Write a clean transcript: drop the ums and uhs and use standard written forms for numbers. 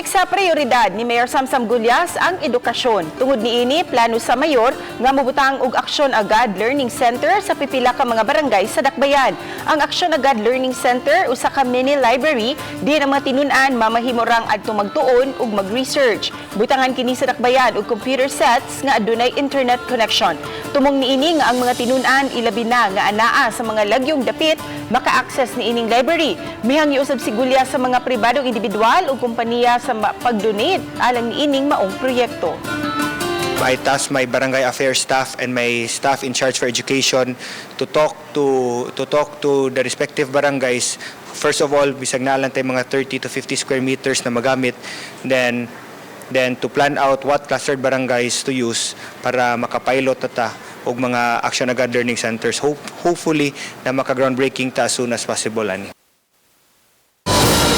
Balik sa prioridad ni Mayor Samsam Gullas ang edukasyon. Tungod niini, plano sa mayor nga mobutang og Aksyon Agad Learning Center sa pipila ka mga barangay sa Dakbayan. Ang Aksyon Agad Learning Center usa ka mini library diin ang mga tinun-an mamahimo rang adto magtuon ug mag-research. Butangan kini sa Dakbayan og computer sets nga adunay internet connection. Tumong niini nga ang mga tinun-an, ilabi na nga anaa sa mga lagyong dapit, maka-access niining library. Mihangyo usab si Gullas sa mga pribadong individual ug kompanya sa pag-donate alang niining maong proyekto. I tasked my barangay affairs staff and my staff in charge for education to talk to the respective barangays. First of all, bisag naa lang tay mga 30 to 50 square meters na magamit, then to plan out what clustered barangays to use para makapilot na ta og mga Action Agad Learning Centers. Hopefully na maka groundbreaking ta as soon as possible ani.